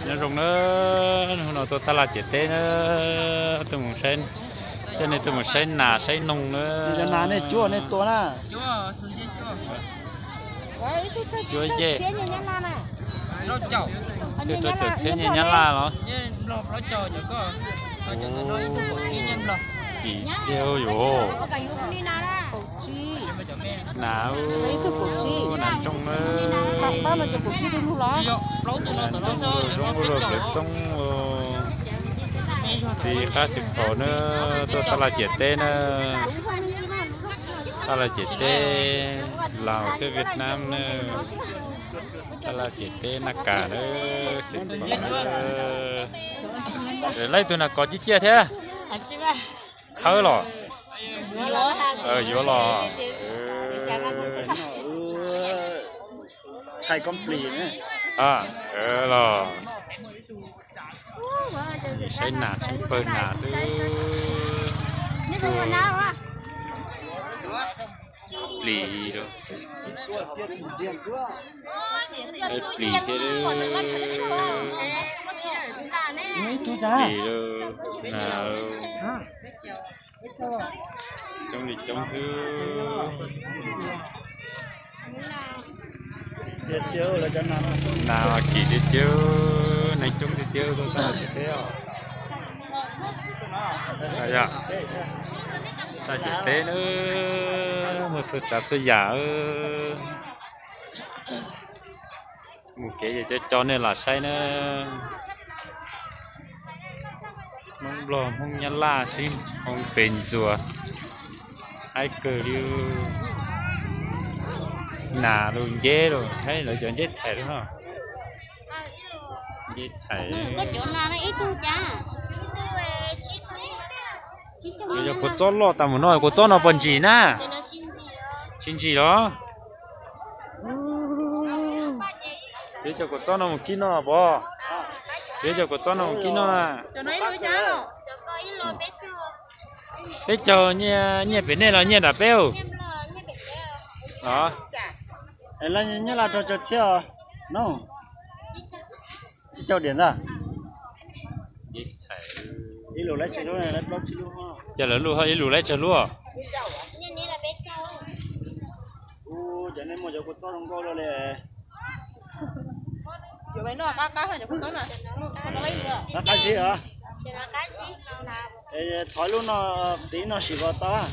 Nyob zoo na, hnub no tuaj tab laj ciam teb na, tuaj mus saib, coj nej tuaj mus saib nas saib noog na. Cov nas nej cuab nej tua na. Cuab yej. Twb rau caum txhiab nyiaj Nyab Laj los? Kim tiag yuav. Nas, nas ntsooj na. Zoo ua luaj plawv txoob. Txiv qab xwm phaum na, tuaj tab laj ciam teb na. Tab laj ciam teb, Laus thiab Vietnam na. Tab laj ciam teb Naj Kas na, xwm phaum na. Laib tug nas kos ciaj ciaj thiab. Khawb los? Yuav los. Thaij koob plig los. Saib nas, saib pawg nas xwb. Plis, plis thiab. Plis, nas, coob li coob xwb. Nas mas kim tiag tiag, neeg coob tiag tiag, tuaj tab laj ciam teb os. Tab laj ciam teb na, muaj txhua tsav txhua yam. Mus kev ces cov coj nej los saib na. Hmoob Nplog Hmoob Nyab Laj sib hoo pes ntxuas, haib kawg li. Nas los nceb los, haib lawv cov nceb txhais los. Nceb txhais. Yog kua txob loj tas mus no, kua txob no puas ntsim na? Tsis ntsim los? Yuav cov kua txob no mus kib noj pov? Yuav cov kua txob no mus kib noj na. Peb caug nyiaj pem nej los nyiaj nram peb? Los, nyiaj laj rau caug txhiab os. No, tsib caug diam ntag. Ib lus laib tsawg lub? Ces lawv lub ib lus laib tsawg lub? Cov nej muaj cov kua txob zoo nkauj luaj li. Qab qab zib os. Thov lub no, tiv no sim vos tau.